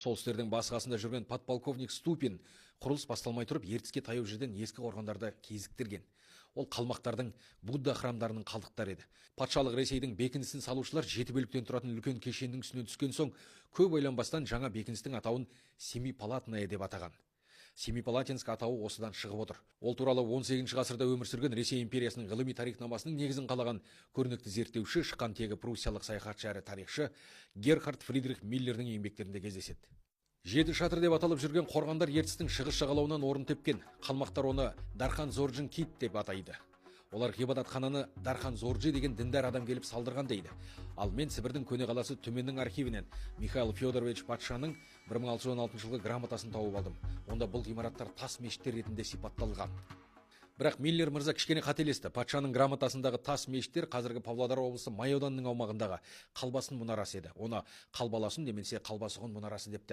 Сол істердің басы қасында жүрген подполковник Ступин құрылыс басталмай тұрып, Ертіске таяу жерден ескі қорғандарды кезіктірген. Ол қалмақтардың Будда храмдарының қалдықтары еді. Патшалық Ресейдің бекінісін салушылар жеті бөліктен тұратын үлкен кешеннің үстінен түскен соң, көп ойланбастан жаңа бекіністің атауын Семипалатная деп атаған. Семипалатинск атауы осыдан шығып отыр. Ол туралы 18 ғасырда өмір сүрген, Ресей империясының ғылыми тарихнамасының негізін қалаған көрнекті зерттеуші, шыққан тегі пруссиялық саяхатшы әрі тарихшы Герхард Фридрих Миллердің еңбектерінде кездеседі. Жеті шатыр деп аталып жүрген қорғандар Ертістің шығыс жағалауынан орын тепкен. Қалмақтар оны Дархан Зорджин Кит деп атайды. Олар ғибадатхананы Дархан Зорджи деген діндар адам келіп салдырған дейді. Ал мен Сібірдің көне қаласы Түменнің архивінен Михаил Федорович патшаның 1616 жылғы грамотасын тауып алдым. Онда бұл ғимараттар тас мешіттер ретінде сипатталған. Бірақ Миллер мырза кішкене қателесті. Патшаның грамотасындағы тас мешіттер қазіргі Павлодар облысы Май ауданының аумағындағы Қалбасын мұнарасы еді. Оны Қалбаласын немесе Қалбасұғын мұнарасы деп те